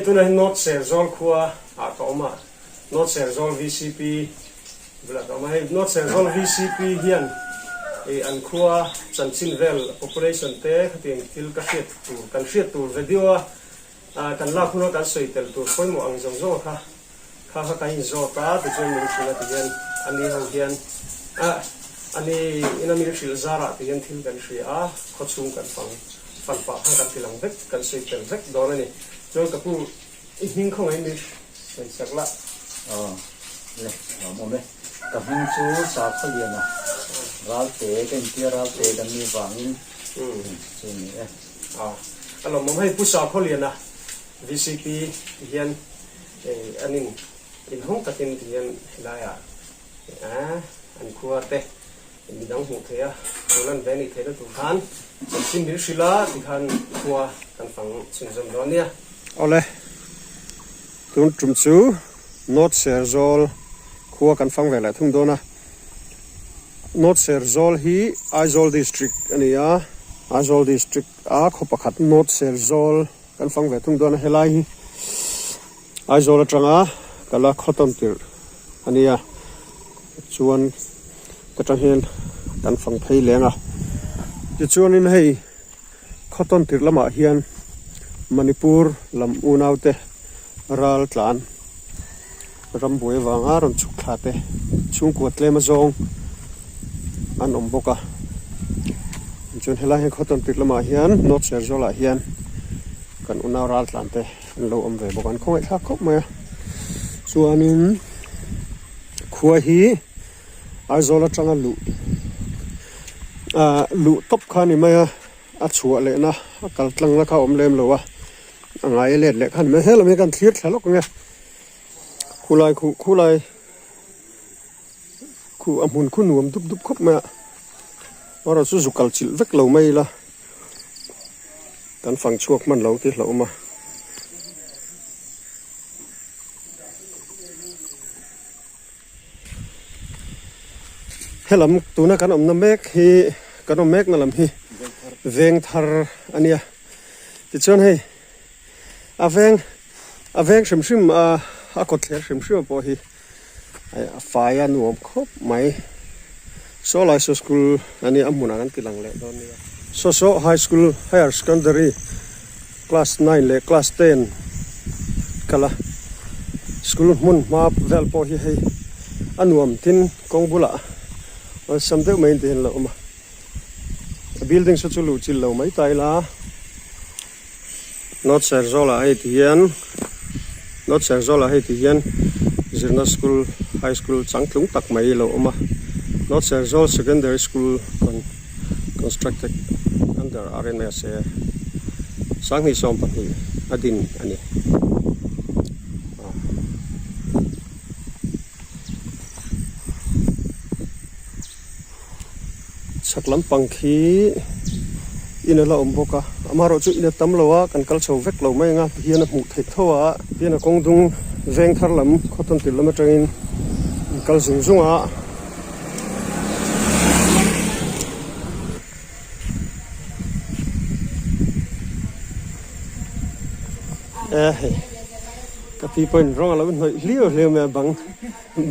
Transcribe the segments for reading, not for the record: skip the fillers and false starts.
tunah hian North Serzawl khua ah ka awm a, North Serzawl VCP bulah ka awm a, hei North Serzawl VCP hian ih an khua chanchin vel population te khatiang thil ka hriat tur kan hriat tur video a kan lak huna kan sawi tel tur pawimawh ang zawng zawng kha Kha kha kan inzawt a, tichuan min hrilh a ti hian a ni ho hian ah a ni ina min hrilh zarah ti hian thil kan hria a, khawchhung kan fang fan pah khan kan ti lang vek, kan sawi tel vek dawn a ni. Chuan ka pu i hming khawngaih min sawi sak lah. Aw le, lawm awm e. Ka hming chu Sakhawliana Ralte ka intia Ralte kan nih vangin chu ni e. Aw a lawm awm, hei Pu Sakhawliana VCP ti hian An in inhawng takin ti hian helaiah an khua te midang hmuh theih a, tun an ve nih theihna tur khan chanchin min hrilh a ti khan khua kan fang chhunzawm dawn nia. Awle, tun tum chu North Serzawl khua kan fang ve leh thung dawn a. North Serzawl hi Aizawl District a ni a, Aizawl District a khaw pakhat North Serzawl Kan fang ve thung dawn a, helai hi Aizawl atanga kala khaw tawn tirh a nia, chuan ka tang hian kan fang phei leng a, tichuanin hei khaw tawn tirh lamah hian Manipur lam unaute ral tlan rambuai avanga rawn chhuk thla te chhungkua tlem azawng an awm bawk a tichuan helai hi khaw tawn tirh lamah hian North Serzawl ah hian kan unau ral tlan te an lo awm ve bawk a an khawngaih thlak khawp mai a chuanin khua hi Aizawl atanga luh ah luh tawp kha a ni mai a a chhuah lehna a kal tlang na kha a awm lem lo a a ngai let leh kha a ni mai a helam hi kan thlir thla lawk ang e. Khulai khuh khulai khuh a hmun khu nuam dup dup khawp mai a erawh chu zu kal chilh vek lo mai ila kan fang chhuak hman lo tih hlauh awm a. Helam tuna kan awmna mek hi kan awm mekna lam hi veng thar a nia tichuan hei a veng a veng hrim hrim a a kawt thler hrim hrim pawh hi a fai a nuam khawp mai saw lai saw school a nia a hmunah kan ti lang leh dawn nia saw saw high school higher secondary class nine leh class ten kal a school hmun hma vel pawh hi hei a nuam tin kawng bulah awlsam deuh mai in ti hian a lo awm a a building saw chu luh chilh lo mai ta ila. North Serzawl-ah hei ti hian North Serzawl-ah hei ti hian zirna school high school changtlung tak mai a lo awm a North Serzawl secondary school constructed under RMSA sanghnih 12 a din a ni. Chhak lampang khi in a la awm bawk a amaherawh chu in a tam lo a kan kal chho vek lo mai ang a tihian a hmuh theih tho a tihian a kawng dung veng thar lam khaw tawn tirh lam atangin an kal zung zung a. E hei ka pi pawhin rawng a lo hnawih hliau hliau mai a bang.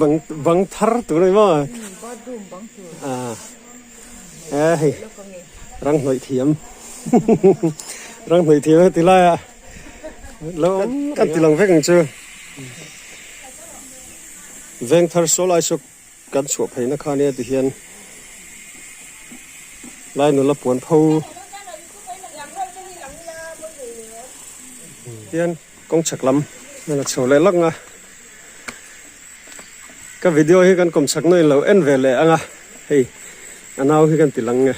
Bang bang thar tur a ni maw? Bathroom bang tur. Ah. Eh hei. Rang hnawih thiam. Rang hnawih thiam ti lai a. Lo kan ti lang vek ang chu. Veng thar saw lai saw kan chhuah phei na kha nia ti hian lai nula puan pho hian kawng chhak lam a chho leh lak nga. Ka video hi kan kawm chak nawin lo en ve leh ang a, hei a nau hi kan ti lang nge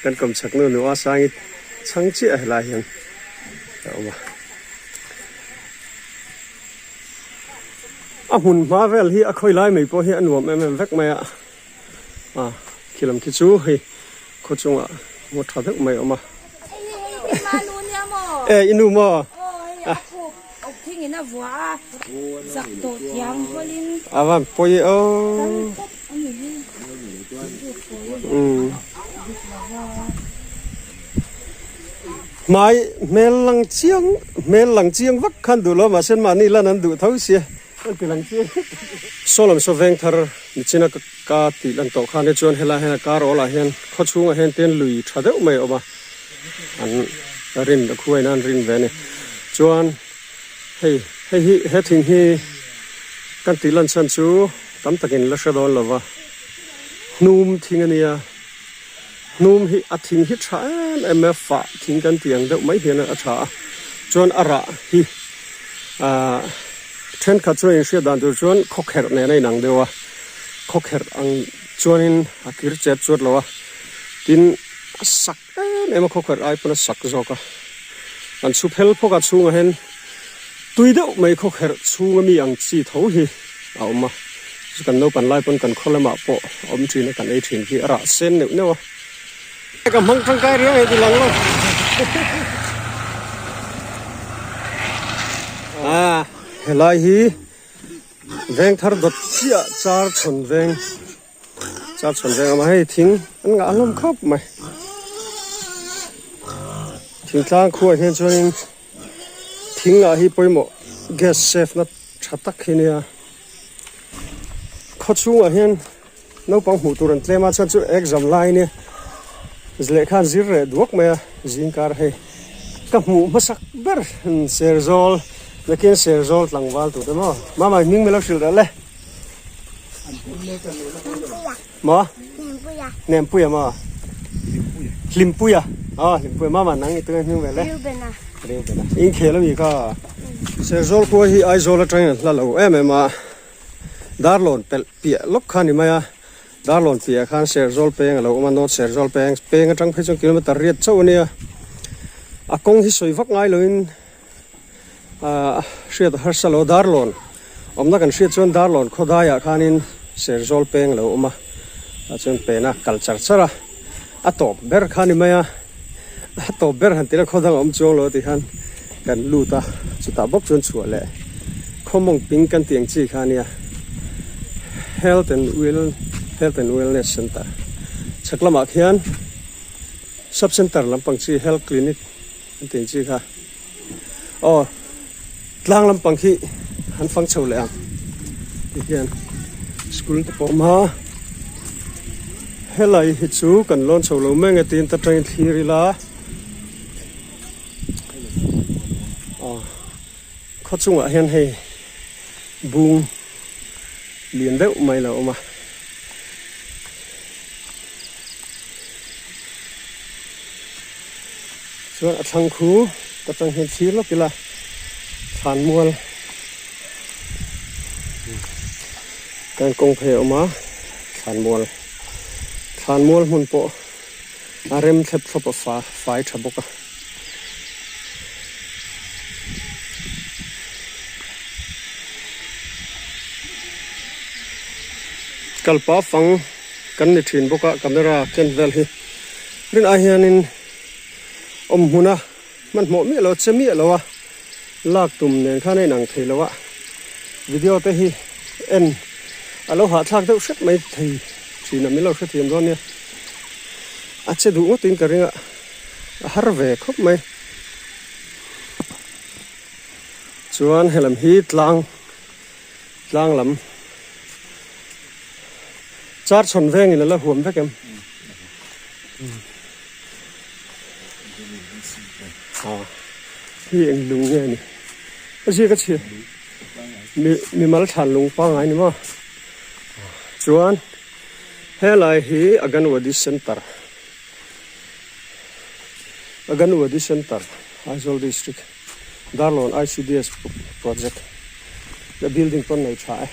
kan kawm chak nu nu a sangi chhang chiah helai hian a awm a. A hmun hma vel hi a khawi lai mai pawh hi a nuam em em vek mai a, a khi lam khi chu hei khaw chungah ngaw tha deuh mai a awm a. E i nu maw? A van pawi e aw. Hmai hmel lang chiang hmel lang chiang vak khan duh lo mahse mahni lan an duh tho sia an ti lang chiang Saw lam saw veng thar nichina ka ka tih lan tawh khan hi chuan helai hian a kar awl ah hian khaw chhungah hian tin lui tha deuh mai a awm a an rin a khuain an rin ve a ni chuan hei hei hi he thing hi kan tih lan chhan chu tam takin la hre dawn lo va hnum thing a nia. Hnum hi a thing hi tha em em a, fah thing kan tih ang deuh mai hian a tha a, chuan a rah hi ahh thenkhat chuan inhriat dan tur chuan khawkherh nen a inang deuh a, khawkherh ang chuanin a kir chet chuat lo a, tin a sak em em a khawkherh ai pawn a sak zawk a, an chhu phel phawk a chhungah hian tui deuh mai khawkherh chhunga mi ang chi tho hi a awm a. Chu kan naupan lai pawn kan khaw lamah pawh a awm thin a, kan ei thin khi a rah sen neuh neuh a. Ka hmang tangkai riau hei ti lang lo. Ah, helai hi veng thar dawt chiah char chhawn veng char chhawn veng a awm a, hei thing an ngah hlawm khawp mai. Thingtlang khuaah hian chuanin thing ngah hi pawimawh gas safe na tha tak hi nia. Khaw chhungah hian naupang hmuh tur an tlem a chuan chu exam lai nia lehkha an zir reh duak mai a zingkar hei ka hmuh hmasak ber Serzawl nakin Serzawl tlangval tur te maw mama hming milo hrilh reh le maw Hnempuia maw Hlimpuia aw Hlimpuia mama nang i tunge hming ve le Reubena inkhel ami kha. Serzawl khua hi Aizawl atangin a hla lo em em a, Darlawn pelh piah lawk kha a ni mai a, Darlawn piahah khan Serzawl peng a lo awm a, North Serzawl peng peng atang phei chuan kilometer riat chauh a nia, a kawng hi sawi vak ngai loin ahh hriat a harsa lo, Darlawn awmna kan hriat chuan Darlawn khawdaiah khanin Serzawl peng a lo awm a, tah chuan pena kal char char a, a tawp ber kha a ni mai a. A tawp ber han tila khaw dang a awm chuang lo tih khan kan lut a, chutah bawk chuan chhuah leh khaw mawng ping kan tih ang chi kha a nia, Health and Well Health and Wellness Centre chhak lamah khian Sub Centre lampang chi Health Clinic an tih ang chi kha aw tlang lampang khi an fang chho leh ang ti hian school te pawh a awm a helai hi chu kan lawn chho lo mai ang e tiin ta tangin thlir ila aw khaw chungah hian hei bung lian deuh mai a lo awm a. Chuan a thlang khu ka chang hian thlir lawk ila thlanmual kan kawng phei a awm a thlanmual thlanmual hmun pawh a rem thlep thlawp a fa fai tha bawk a. Kalpa fang kan ni thin bawk a camera ken vel hi rin ai hianin awm hmuna hmanhmawh miah lo che miah lo a lak tum nen khan a inang thei lo a video te hi en a lo hahthlak deuh hret mai thei thin a min lo hrethiam dawn nia a che duh ngawtin ka ring a a har ve khawp mai chuan helam hi tlang tlang lam. Char chhawn vengin a la huam vek em? Hi eng lung nge ni? A ziak a chhia. Mi mimal thlan lung pangai ni maw? Chuan helai hi Aganwadi Center. Aganwadi Center, Aizawl District. Darlawn ICDS project la building pawn nei tha e.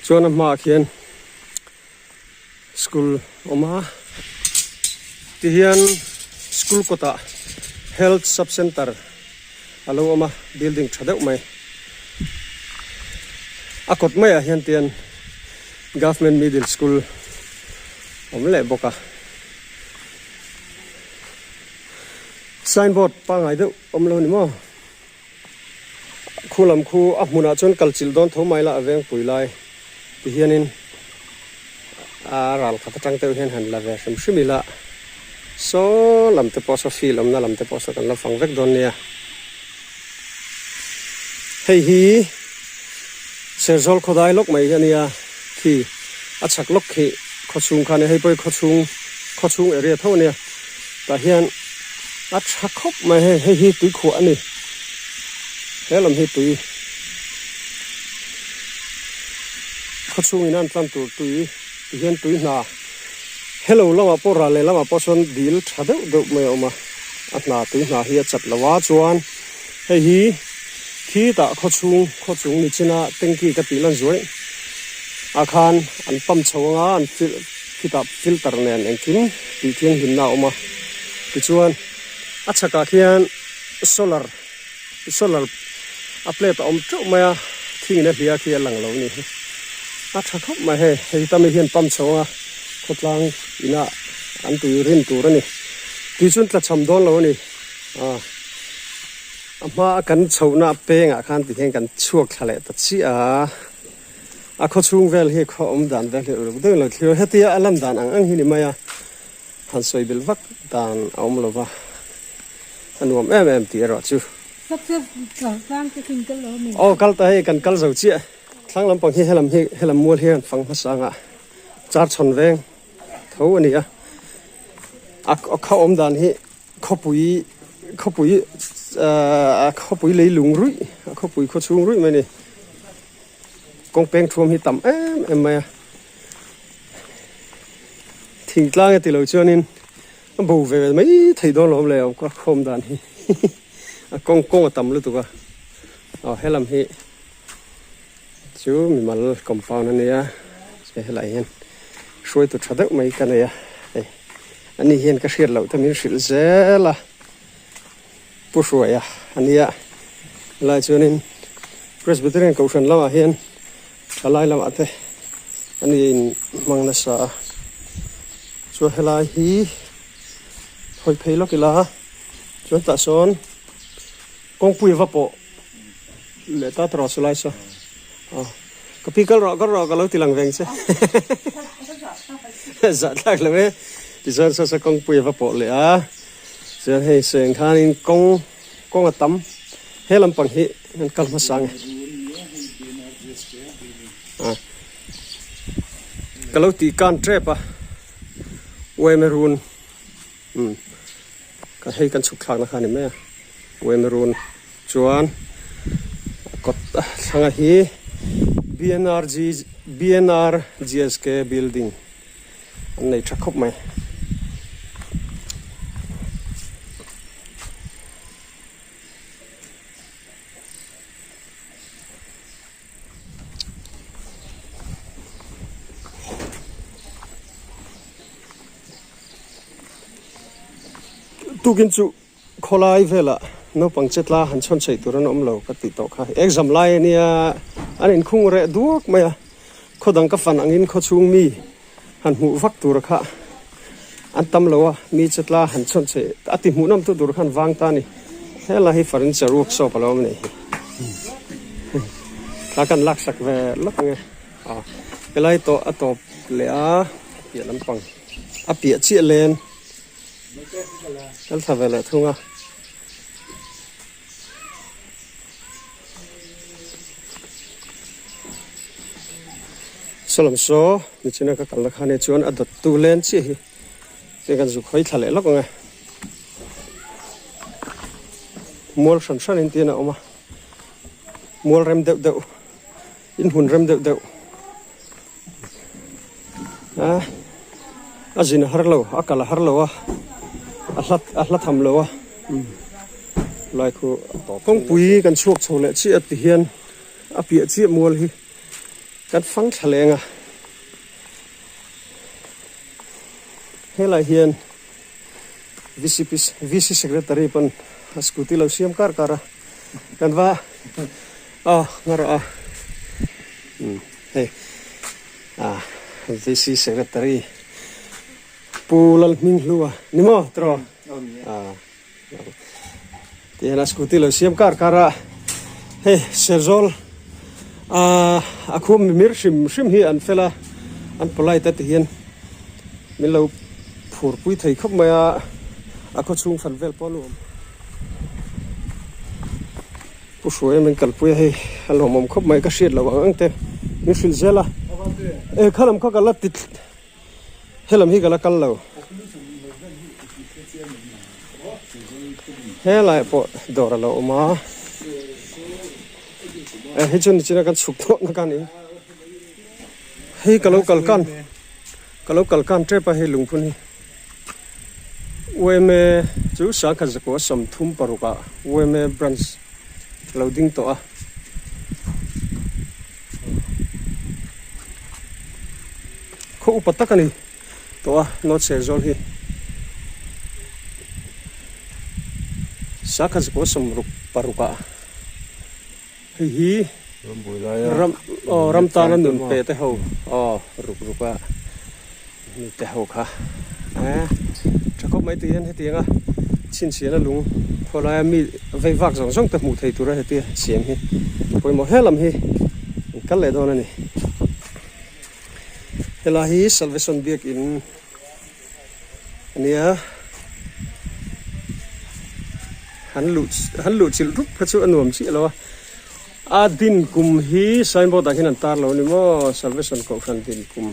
Chuan a hmaah khian school awm a, tihian school kawtah health sub center a lo awm a, building tha deuh mai. A kawt maiah hian tian government middle school awm leh bawk a. Signboard pangngai deuh awm lo ni maw? Khu lam khu a hmunah chuan kal chilh dawn tho mai la a veng pui lai ti hianin a ral khat atang deuh hian han la ve hrim hrim ila. Saw lam te pawh saw field awmna lam te pawh saw kan la fang vek dawn nia. Hei hi Serzawl khawdai lawk mai hi a nia khi a chhak lawk khi khawchhung kha a nia hei pawh hi khawchhung khawchhung area tho a nia tah hian a tha khawp mai hei hei hi tuikhuah a ni he lam hi tui khawchhung in a an tlan tur tui ti hian tui hna. Hello lamah pawh ral leh lamah pawh chuan dil tha deuh deuh mai a awm a, a hna tui hna hi a chat lo a chuan hei hi khitah khawchhung khawchung ni china tanky ka tih lan zuai ah khan an pump chho anga an fil khitah filter nen engkim tih thianghlimna a awm a tichuan a chhakah khian solar solar a plate a awm teuh mai a thingin a hlia khi a lang lo a ni hi a tha khawp mai hei hei tami hian pump chho anga khawtlang inah an tui rin tur a ni tui chuan tla cham dawn lo a ni ah a hma a kan chhohna a pengah khan ti hian kan chhuak thla leh ta chiah a a khawchhung vel hi khaw awm dan vel hi uluk deuhin lo thlir a hetia a lan dan ang ang hi ni mai a han sawi belh vak dan a awm lo va. A nuam em em tih erawh chu. Aw kal ta hei kan kal zo chiah. Thlang lampang hi helam hi helam mual hian fang hmasa anga char chhawn veng tho a ni a. A khaw awm dan hi khawpui khawpui ahh khawpui leilung ruih a khawpui khaw chhung ruih mai a ni. Kawng peng thuam hi tam em em mai a. Thingtlang e tilo chuanin. A bo ve ve mai thei dawn lo le awm ka khawm dan hi a kawng kawng a tam lutuk a aw helam hi chu mimal compound a nia che helai hian hruaitu tha deuh mai ka nei a hei ani hian ka hriat loh te min hrilh zel a pu hruaia a nia helai chuanin Presbyterian kohhran lamah hian thalai lamah te ani in hmang nasa a chuan helai hi hawi phei lawk ila chuan tah sawn kawngpui va pawh leh ta tawh saw lai saw aw ka pi kal rawh kal rawh ka lo ti lang veng che zahthlak lo e tichuan saw saw kawngpui va pawh leh a chuan hei seng khanin kawng kawng a tam he lampang hi an kal hmasa ang e ka lo tih kan tep a uaemerun umm ka hei kan chhuk thlakna kha a ni mai a uaemerun chuan a kawt a thlanga hi bnrg bnrgsk building an nei tha khawp mai. Tukin chu khawlai velah naupang che tla han chhawn chheih tur an awm lo ka tih tawh kha. Exam lai ania an inkhung reh duak mai a, khaw dang ka fan angin khaw chhung mi han hmuh vak tur kha an tam lo a, mi che tla han chhawn chheih a ti hmuh nawm tu tur khan vang ta a ni. Helai hi furniture workshop a lo awm a nih hi. Thla kan laksak ve lawk ang e. Aw helai tawh a tawp leh a piah lampang a piah chiah len kan thla ve leh thung a. Sawlam saw nichina ka kalna khan hi chuan a dawttu len chiah hi hei kan zuk hawi thla leh lawk ang e. Mual hran hran in tiin a awm a mual rem deuh deuh. In hmun rem deuh deuh a a zin a har lo a kal a har lo a a hlat a hla tham lo a lai khu kawngpui kan chhuak chho leh chiah ti hian a piah chiah mual hi kan fang thla leng a helai hian V_C_P V_C secretary pawn a scooty lo siam kar kar a kan va. Aw nga rawh a umm hei ah VC secretary Pu Lalhminghlua ni maw tiraw ah tihian a scooty lo siam kar kar a hei Serzawl ah a khum mimir hrim hrim hi an fel a an polite a tihian min lo. phur pui thei khawp mai a, a khaw chhung fan vel pawh a nuam. Pu Hruaia min kalpui a hei a lawmawm khawp mai ka hriat loh ang ang te min hrilh zel a, e khalam kha ka la ti helam hi ka la kal lo. Helaiah pawh dawr a lo awm a, e hei chu nichina kan chhuk tawhna ka ni. Hei ka lo kal kan ka lo kal kan tep a hei lungphun hi UMA chu sangkhat zakua 36 ah UMA branch a lo ding tawh a khaw upa tak a ni tawh a North Serzawl hi sangkhat zakua 66 ah. Hei hi ram aw ram tana nun pe te ho aw ruk ruk a mi te ho kha eh tha khawp mai tih hian hetiang a chhinchhiahna lung khawlaia mi vei vak zawng zawng te hmuh thei tura hetia siam hi pawimawh he lam hi an kal leh dawn a ni. Helai hi Salvation Biakin a nia han luh han luh chilh rup kha chu a nuam chiah lo a a din kum hi signboard ah hian an tar lo a ni maw salvation kohhran din kum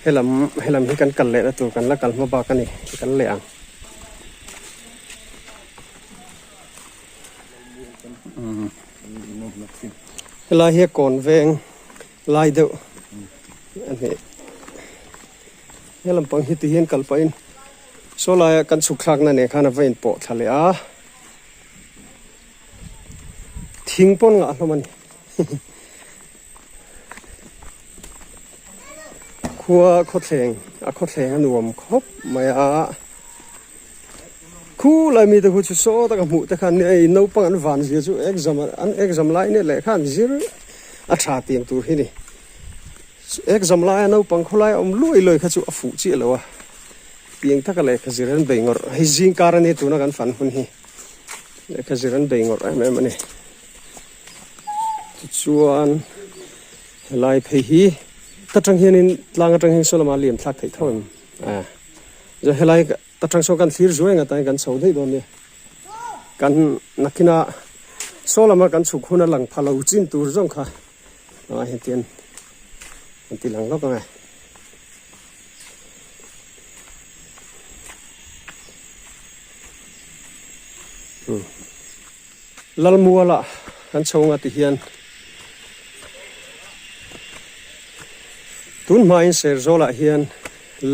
helam helam hi kan kal lehna tur kan la kal hma bak a ni kan leh ang. Helai hi a kawn veng. Lai deuh a ni. He lampang hi ti hian kal pahin saw laia kan chhuk thlakna nen khan a va inpawh thla leh a, thing pawn ngah hlawm a ni. Khua khawthleng a khawthleng a nuam khawp mai a. Khu lai mite khu chu saw taka hmuh te khan hei naupang an van zia chu exam an exam lai nia lehkha an zir a tha tiang tur hi ni exam laia naupang khawlai a awm luai luai kha chu a fuh chiah lo a piang taka lehkha zir an bei ngawrh hei zing kar ania tuna kan fan hun hi lehkha zir an bei ngawrh em em a ni tichuan helai phei hi ta tang hianin tlang atang hian saw lamah liam thlak theih tho em a. Chuan helai ta tang sawn kan thlir zuai ang atan kan chho daih dawn nia. Kan nakinah saw lama kan chhuk huna lang pha lo chin tur zawng kha ah hetian an ti lang lawk ang e. Lalmuala kan chho anga ti hian tun hmain Serzawlah hian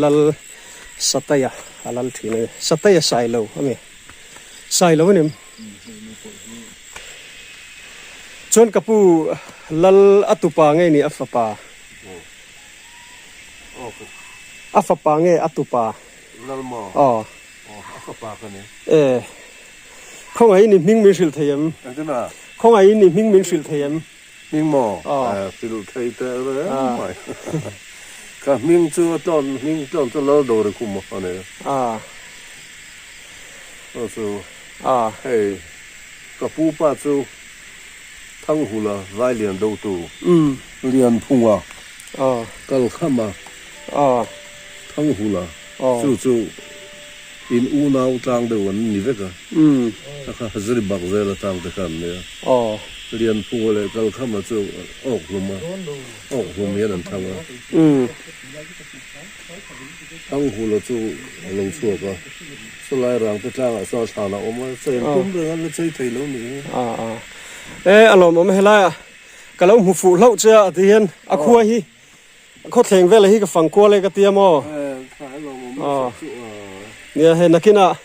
Lal Sataya a lal thin a ni. Sataya Sailo a mi. Sailo a ni em? Chuan ka pu Lal a tupa nge ni a fapa? A fapa nge a tupa? Lal maw? Aw. A fapa ka ni. E. Khawngaihin i hming min hrilh thei em? Engtin a? Khawngaihin i hming min hrilh thei em? Hming maw? Aw. Hrilh thei teh reng mai. Ka hming chu a tlawn hming tlawn chu Laldawri kum a ni. A. Aw chu. A. Hei ka pu pa chu Thanghula Vailian dotu. Umm. Lianphunga. Aw. Kalkhama. Aw. Thanghula. Chu chu in unau tlang deuh an ni vek a, a kha Hazari bak zel atang te kha an ni a. Lianphunga leh Kalkhama chu awk hlum a, awk hlum hian an thang a. Thanghula chu a lo chhuak a, sawlai rang te tlangah chuan thlan a awm a, chei an tum reng a, an la chei thei lo nih hi. E a lawmawm helaiah ka lo hmu fuh hlauh che a ti hian a khua hi Khawthleng vel hi ka fang kual e ka tia maw? Nia hei nakinah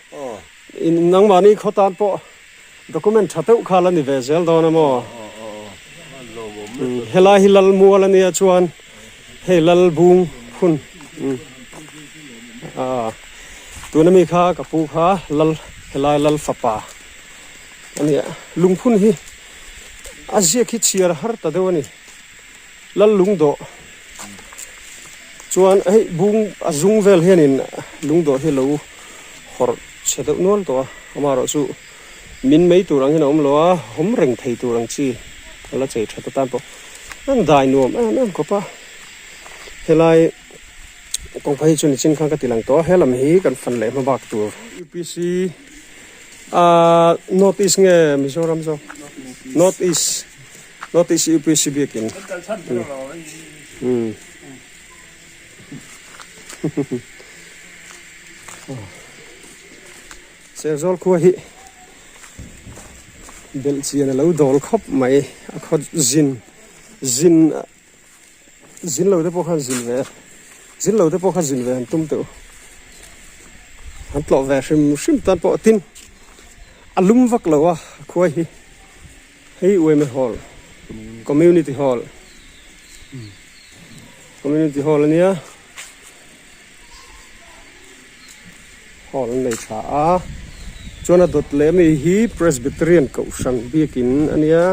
nangmahni khaw tan pawh document tha deuh kha la ni ve zel dawn a maw? Helai hi lal mual a nia chuan hei lal bung phun tuna mi kha ka pu kha lal helai lal fapa a nia lungphun hi a ziak hi chhiar har ta deuh a ni. Lal lungdawh chuan hei bung a zung vel hianin lungdawh hi a lo hawrh chhe deuh nual tawh a amaherawh chu min mei tur ang hian a awm lo a awm reng thei tur ang chi a la chei that atan pawh an dai nuam em em khawp a helai. Kawngka hi chu nichin khan ka ti lang tawh a, he lam hi kan fan leh hma bak tur. UPC ah North East nge Mizoram zawk? North East North East UPC biakin umm Serzawl khua hi belh chian a lo dawl khawp mai a khaw zin zin Zin lo te pawh khan zin ve zin lo te pawh kha zin ve han tum teuh han tlawh ve hrim hrim tan pawh tin a lum vak lo a khuai hi hei uaime hall community hall community hall ania hall an nei tha a chuan a dawt leh ami hi Presbyterian kohhran biakin ania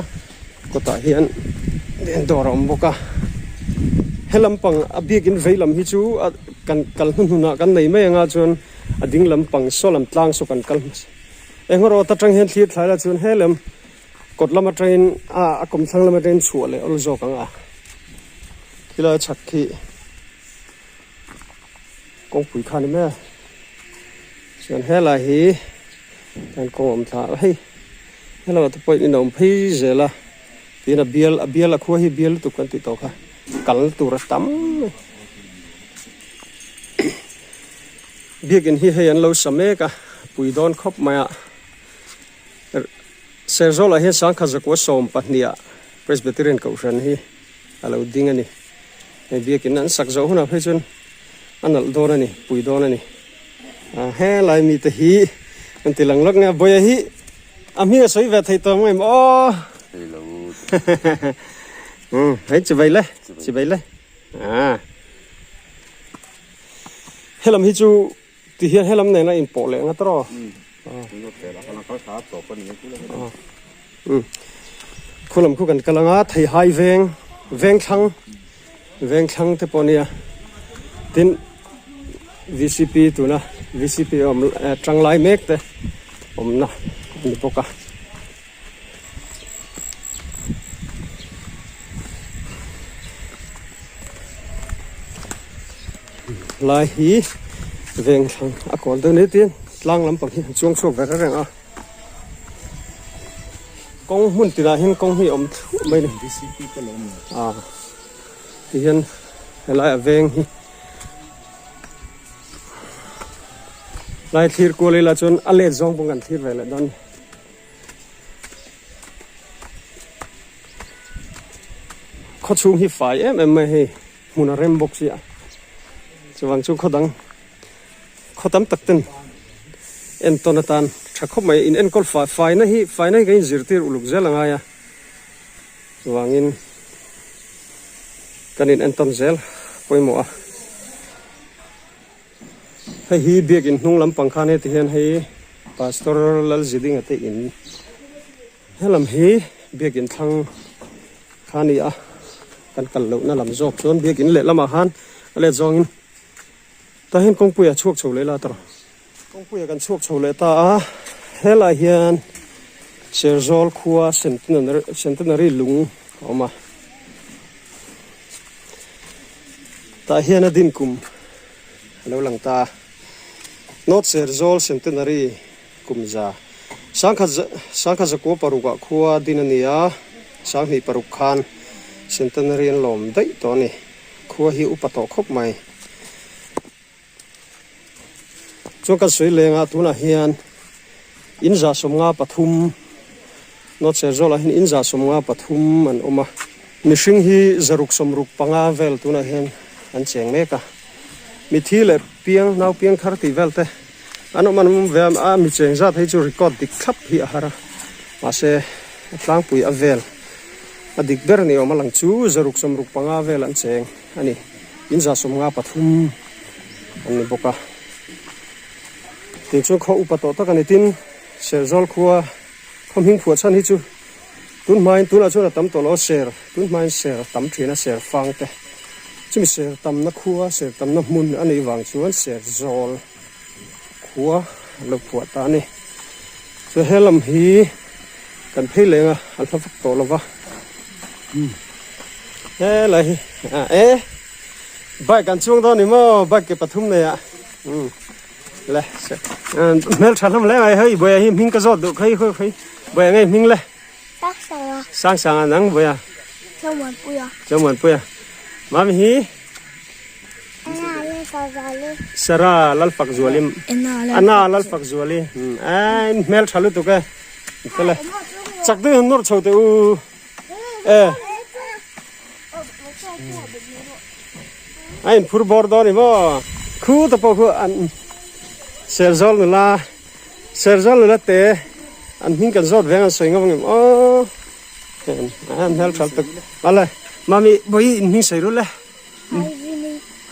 kawtah hian dawr a awm bawk a he lampang a biakin vei lam hi chu a kan kal hnuhnunah kan nei mai anga chuan a ding lampang saw lam tlang saw kan kal hmasa eng erawh ta tang hian thlir thlai la chuan he lam kawt lam atangin a a kawmthlang lam atangin chhuah leh awl zawk ang a khilai chhak khi. Kawngpui kha a ni mai a chuan helai hi kan kawng awm thla a hei helaiah te pawh in a awm phei zel a tin a bial a bial a khua hi bial lutuk kan tih tawh kha kal tur a tam mai biakin hi hei an lo sa mek a pui dawn khawp mai a Serzawl ah hian sangkhat zakua 12 ah Presbyterian kohhran hi a lo ding a ni. Hei biakin an sak zawh hunah phei chuan a nalh dawn a ni, pui dawn a ni. Ah helai mite hi an ti lang lawk nge a bawia hi a hming a sawi ve thei tawh ang em aw. Hei lo. Umm hei chibai le chibai le ah helam hi chu Ti hian helam nena inpawh leh nga tawh. Khulam khu kan kal anga theihai veng veng thlang veng thlang te pawh ania tin vcp tuna vcp awm tanglai mek te awmna a ni bawk a. Lai hi veng thlang a kawl deuh ni tin tlang lampang hi an chuang chhuak ve reng reng a kawng hmun tinah hian kawng hi a awm thluah mai a ni ah tihian helai a veng hi lai thlir kual ila chuan a let zawng pawh kan thlir ve leh dawn a ni. Khaw chhung hi fai em em mai hei hmun a rem bawk sia chuvang chu khaw dang khaw tam tak ten entawn atan tha khawp mai in enkawl fai faina hi faina hi kan inzirtir uluk zel a ngai a chuvangin kan in entawn zel pawimawh a. Hei hi biakin hnung lampang khan heti hian hei Pastor Lalzidinga te in helam hi biakin thlang kha a ni a kan kal lohna lam zawk chuan biakin lehlamah khan a let zawngin tah hian kawngpui a chhuak chho leh la tawh kawngpui ah kan chhuak chho leh ta a helaiah hian Serzawl khua Centenary lung a awm a. Tah hian a din kum a lo lang ta a, North Serzawl Centenary kum za sangkhat sangkhat zakua parukah khua din a ni a, sanghnih paruk khan Centenary an lawm daih tawh a ni. Khua hi upa tawh khawp mai. Chuan kan sawi leng a tunah hian in za 53 North Serzawl ah hian in za 53 an awm a mihring hi 665 vel tunah hian an cheng mek a mithi leh piang nau piang thar tih vel te an awm an awm ve a mi cheng zat hei chu record dik thlap hi a har a mahse a tlangpui a vel a dik ber ni awm a lang chu 665 vel an cheng a ni. In 153 an ni bawk a tin chuan khaw upa tawh tak a ni tin Serzawl khua khaw hming phuah chhan hi chu tun hmain tunah chuan a tam tawh lo a ser tun hmain ser a tam thin a ser fang te chumi ser tamna khua ser tamna hmun a nih vang chuan Serzawl khua an lo phuah ta a ni chuan he lam hi kan phei leng a an hla vak tawh lo va. Helai hi a e. Bike an chuang dawn ni maw bike ke pathum nei ah umm le hmel tha hlawm hle mai hei buaia hi hming ka zawt duh kha hi khawi buaia ngei hming le sang sang a nang buaia chawmuanpuia mami hi Sara Lalfakzuali Anna Lalfakzuali umm hmel tha lutuk e fel e chak deuh hian nawr chho teh u. E a in phur bawr dawn i maw khu te pawh khu an Serzawl nula Serzawl nula te an hming kan zawt veng an sawi ngam ang em aw an hmel tha lutuk ale mami bawi in hming sawi rul e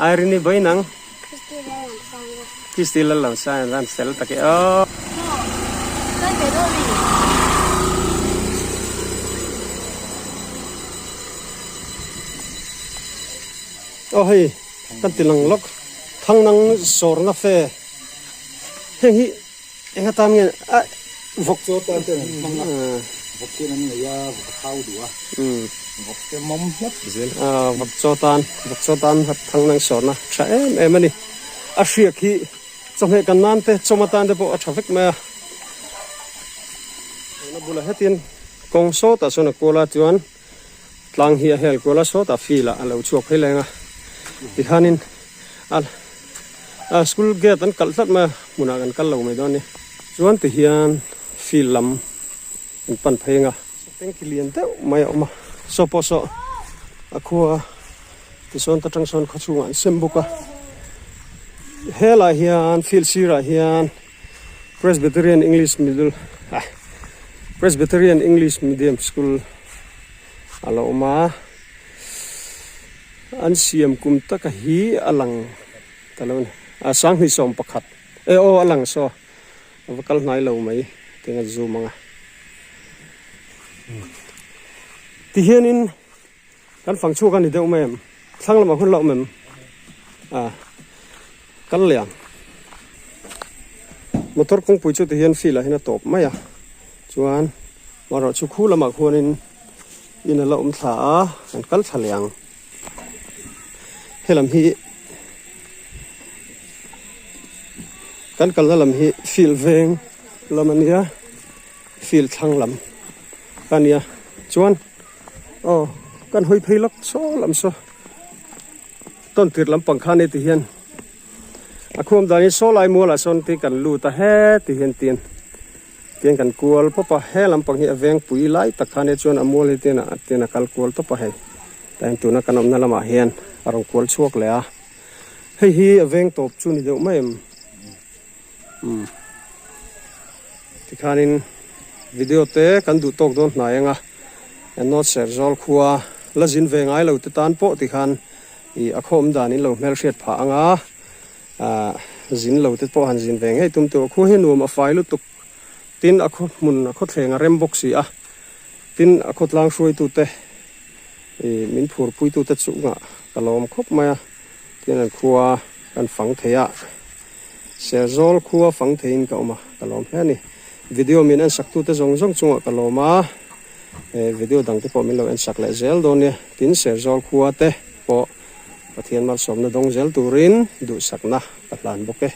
Irene bawi nang Christy Lallamsanga an fel tak e aw. Aw hei kan ti lang lawk Thangnang sawrna fe heng hi eng atan nge a vawk chaw tan ten an hmang a vawk ten an ngei a vawk a thau duh a vawk te mawm hlep zel a vawk chaw tan vawk chaw tan Thangnang sawrna tha em em a ni a hriak hi chawhmeh kan nan te chawm atan te pawh a tha vek mai a tuna bulah hetin kawng sawtah sawn a kual a chuan tlang hi a hel kual a sawtah field ah a lo chhuak phei leng a tikhanin a a school gate an kalh tlat mai a hmunah kan kal lo mai dawn a ni chuan tihian field lam an pan phei ang a tanki lian deuh mai a awm a saw pawh saw a khua. Tichuan ta tang sawn khawchhungah an sem bawk a, helaiah hian field sirah hian Presbyterian English Middle ah Presbyterian English Medium School a lo awm a, an siam kum taka hi a lang ta lo a ni, a sanghnih 11 e aw a lang saw a va kal hnai lo mai tiang a zoom ang a tihianin. Kan fang chhuak a ni deuh mai em? Thlang lamah hun la awm em? A kal leh ang. Motor kawngpui chu tihian field ah hian a tawp mai a. Chuan marawh chu khu lamah khuanin in a la awm thla a, kan kal thla leh ang. Helam hi kan kalna lam hi field veng lam a nia, field thlang lam a nia. Chuan. Aw kan hawi phei lawk saw lam saw tawn tir lampang khan heti hian a khuam dan hi saw lai mual ah sawn te kan lut a he ti hian tin tiang kan kual pawp a he lampang hi a veng pui lai tak khan hi chuan a mual hi tin a tin a kal kual tawp a hei tah hian tuna kan awmna lamah hian a rawn kual chhuak leh a hei hi a veng tawp chu ni deuh mai em umm tikhanin video te kan duh tawk dawn hnai anga North Serzawl khua la zin ve ngai lo te tan pawh tikhan ih a khawm dan in lo hmelhriat phah anga ah zin lo te pawh han zin ve ngei tum tur khua hi nuam a fai lutuk tin a khaw hmun a khawthleng a rem bawk si a tin a khawtlang hruaitu te ih min phurpui tu te chungah ka lawm khawp mai a tin an khua kan fang thei a. Serzawl khua fang theiin ka awm a, ka lawm hle a ni. Video min en sak tute zawng zawng chungah ka lawm a, he video dang te pawh min lo en sak leh zel dawn nia. Tin, Serzawl khua te pawh Pathian malsawmna dawng zel turin duhsakna ka hlan bawk e.